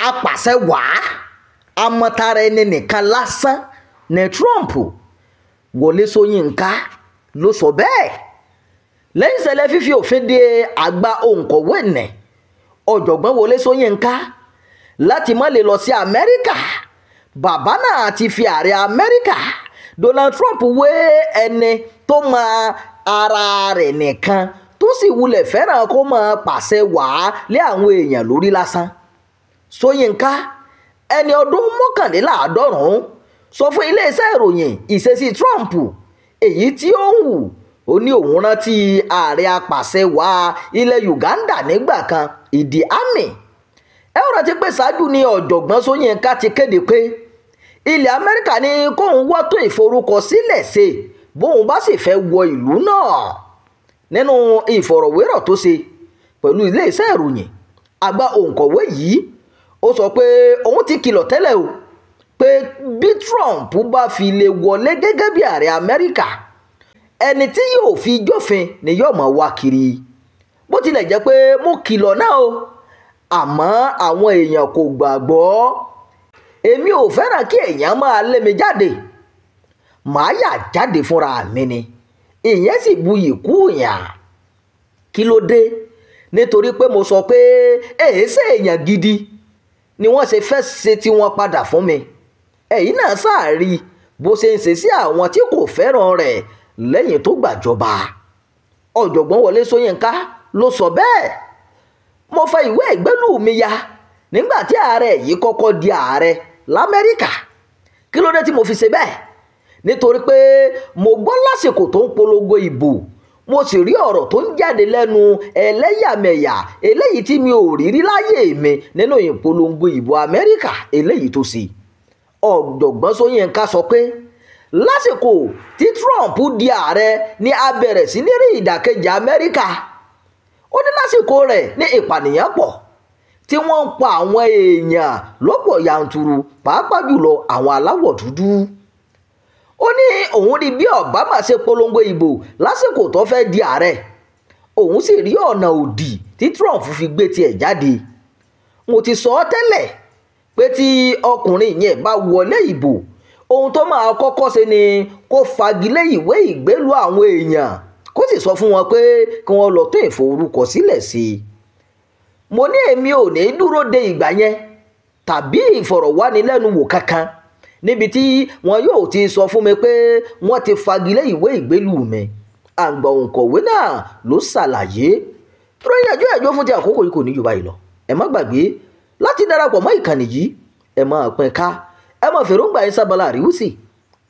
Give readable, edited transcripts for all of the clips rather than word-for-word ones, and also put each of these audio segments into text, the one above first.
Apàṣẹ wàá amọ̀tara ẹni nìkan lásán ní Trump. Wọlé Ṣóyínká ló sọ bẹ́ẹ̀ lẹ́yìn ìṣẹ̀lẹ̀ fífi òfin de àgbà òǹkọ̀wé nì ọ̀jọ̀gbọ́n Wọlé Ṣóyínká láti má lè lọ sí Amẹ́ríkà. Bàbá náà ti fi ààrẹ Amẹ́ríkà Donald Trump wé ẹni tó mọ ara rẹ̀ nìkan tó sì wulẹ̀ fẹ́ràn kó máa pàṣẹ wàá lé àwọn èèyàn lórí lásán. Ṣóyínká ẹni ọdún 91 sọ fún iléeṣẹ́ ìròyìn ìṣesí Trump èyí tí ó ń wù. Ó ní òun rántí ààrẹ apàṣẹ wàá ilẹ̀ Uganda nígbà kan, Idi Amin. Ẹ ó rántí pé ṣáájú ni ọ̀jọ̀gbọ́n Ṣóyínká ti kéde pé ilẹ̀ Amẹ́ríkà ní kóun wọ́tò ìforúkọsílẹ̀ ṣe bóun bá sì fẹ́ wọ ìlú náà. Nínú ìfọ̀rọ̀wérọ̀ tó ṣe pẹ̀lú iléeṣẹ́ ìròyìn, àgbà òǹkọ̀wé yìí ó sọ pé òun ti kìlọ̀ tẹ́lẹ̀ o pé bí Trump bá fi lè wọlé gẹ́gẹ́ bí ààrẹ Amẹ́ríkà, ẹni tí yóò fi jófin ni yóò máa wá kiri. Bó tilẹ̀ jẹ́ pé mo kìlọ̀ náà o, àmọ́ àwọn èèyàn kò gbàgbọ́. Èmi ò fẹ́ràn kí èèyàn máa lé mi jáde, màá yà jáde fúnra mi ni, ìyẹn sì buyì kú yàn. Kí ló dé? Nítorí pé mo sọ pé èéṣe èèyàn gidi ni wọ́n ṣe fẹ́ ṣe tí wọ́n padà fún mi. Ẹ̀yin náà sáà rí bó ṣe ń ṣe sí àwọn tí kò fẹ́ràn rẹ̀ lẹ́yìn tó gbàjọba. Ọ̀jọ̀gbọ́n Wọlé Ṣóyínká ló sọ bẹ́ẹ̀. Mo fa ìwé ìgbélú mi ya nígbà tí ààrẹ yìí kọ́kọ́ di ààrẹ l'Amẹ́ríkà. Kí ló dé tí mo fi ṣe bẹ́ẹ̀? Nítorí pé mo gbọ́ lásìkò tó ń polongo ìbò, mo sì rí ọ̀rọ̀ tó ń jáde lẹ́nu ẹlẹ́yàmẹ̀yà eléyìí tí mi ò rí rí láyé mi nínú ìpolongo ìbò Amẹ́ríkà eléyìí tó ṣe. Ọ̀jọ̀gbọ́n Ṣóyínká sọ pé lásìkò tí Trump di ààrẹ ni a bẹ̀rẹ̀ sí ní rí ìdàkejì Amẹ́ríkà. Ó ní lásìkò rẹ̀ ní ìpànìyàn pọ̀ tí wọ́n ń pa àwọn èèyàn lọ́pọ̀ yanturu, pàápàá jùlọ àwọn aláwọ̀ dúdú. Ó ní òun rí bí Obama ṣe polongo ìbò lásìkò tó fẹ́ di ààrẹ, òun sì rí ọ̀nà òdì tí Trump fi gbé tiẹ̀ jáde. Mo ti sọ ọ́ tẹ́lẹ̀ pé tí ọkùnrin yẹn bá wọlé ìbò, ohun tó máa kọ́kọ́ ṣe ni kó fagilé ìwé ìgbélú àwọn èèyàn, kó sì sọ fún wọn pé kí wọ́n lọ tó ìforúkọsílẹ̀ sí i. Mo ní èmi ò ní dúró de ìgbà yẹn tàbí ìfọ̀rọ̀wánilẹ́nuwò kankan níbi tí wọn yóò ti sọ fún mi pé wọ́n ti fagilé ìwé ìgbélú mi. Àgbà òǹkọ̀wé náà ló ṣàlàyé. Ròyìn ẹjọ́ ẹjọ́ fún ti àkókò yìí kò ní jù báyìí lọ. Ẹ má gbàgbé láti darapọ̀ mọ́ ìkànnì yìí, ẹ máa pín ká, ẹ máa fèròǹgbà yín sábàlá àríwísì.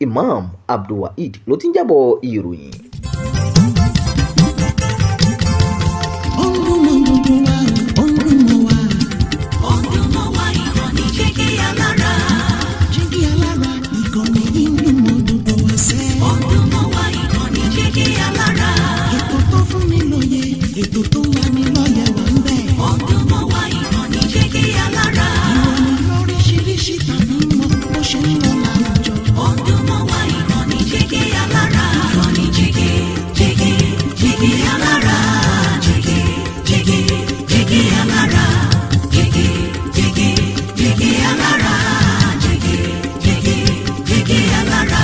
Imam Abdulwaheed ló ti ń jábọ̀ ìròyìn. Ètò tó ń lani lọ́yẹ̀ wà ń bẹ̀. Ó dùn mọ́ wa, ìkànnì Jígí Alára. Ìròyìn lóríṣiríṣi tàbí mọ bó ṣe ń lọ láwùjọ. Ó dùn mọ́ wa, ìkànnì Jígí Alára. Ìkànnì Jígí, Jígí, Jígí Alára. Jígí, Jígí, Jígí Alára. Jígí, Jígí, Jígí Alára. Jígí, Jígí, Jígí Alára.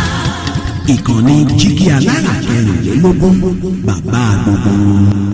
Ìkànnì Jígí Alára 24 bàbá gbogbo.